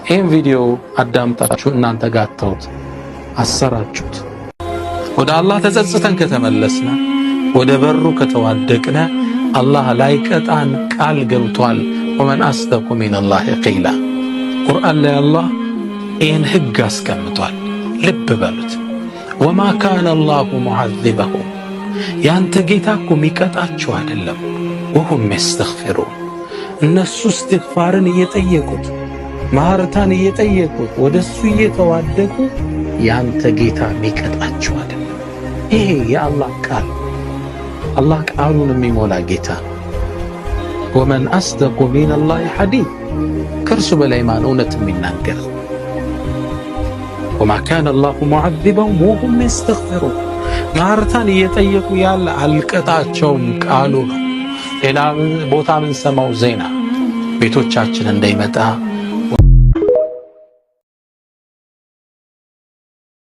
ይህን ቪዲዮ አዳምጣችሁ እናንተ ጋር ተውት፣ አሰራጩት። ወደ አላህ ተጸጽተን ከተመለስነ፣ ወደ በሩ ከተዋደቅነ አላህ ላይቀጣን ቃል ገብቷል። ومن أصدق من الله قيلا። ቁርአን ላይ አላህ ይህን ህግ አስቀምጧል። ልብ በሉት። وما كان الله معذبهم፣ ያንተ ጌታ እኮ የሚቀጣቸው አይደለም። وهم يستغفرون፣ እነሱ እስትግፋርን እየጠየቁት፣ ማህረታን እየጠየቁት፣ ወደ እሱ እየተዋደቁ ያንተ ጌታ የሚቀጣቸው አይደለም። ይሄ የአላህ ቃል፣ አላህ ቃሉን የሚሞላ ጌታ ነው። ومن أصدق من الله حديث፣ ከእርሱ በላይ ማን እውነት የሚናገር? وما كان الله معذبهم وهم يستغفرون፣ ማህረታን እየጠየቁ ያለ አልቀጣቸውም ቃሉ ነው። ሌላ ቦታ ምንሰማው ዜና ቤቶቻችን እንዳይመጣ